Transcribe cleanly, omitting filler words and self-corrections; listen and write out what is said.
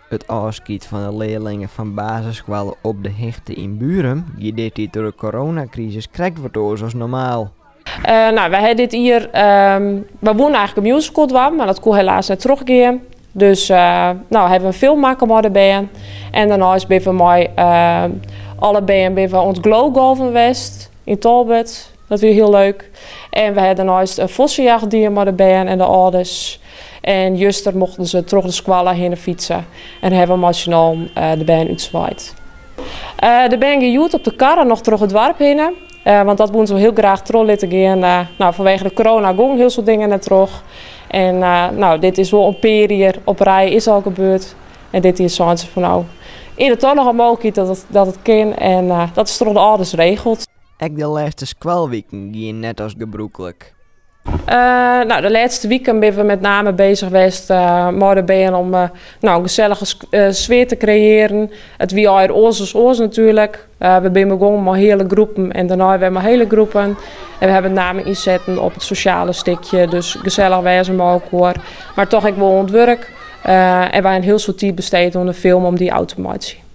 It ôfskied fan de learlingen fan basisskoalle Op de Hichte yn Burum gie dit jier troch de coronakrisis krekt wat oars as normaal. Uh, nou, wy ha dit jier, um, wy woene eigentlik in musical dwaan, mar dat koe helaas net trochgean. Dus uh, nou, hawwe we in film makke mei de bern. En dêrneist binne we mei uh, alle bern binne we oan it glowgolfen west yn Tolbert. Dat wie hiel leuk. En we ha dêrneist in fossejacht dien mei de bern en de âlders. En juster mochten se troch de skoalle hinne fytse en hawwe we mei syn allen de bern útswaaid. De bern gean hjoed op de karre noch troch it doarp hinne. Want dat woene se wol hiel graach troch litte gean. Nou, fanwege de corona gongen hiel soad dingen net troch. En nou, dit is wol in pear jier op rij is al gebeurd. En dit jier seinen se fan nou, is der toch noch in mooglikheid dat it kin. En dat is troch de âlders regeld. Ek de lêste skoalwiken giene net as gebrûklik. Nou, de lêste wiken binne we met name bezich west mei de bern om nou, in gesellige sfear te kreëaren. It wie allegear oars as oars natuerlik. We binne begongen mei heale groepen en dêrnei wer mei hiele groepen. En we hawwe met name ynsetten op it sosjale stikje, dus gesellich wêze mei elkoar, mar toch ek wol oan it wurk. En wy in hiel soad tiid besteed oan de film om dy ôf te meitsjen.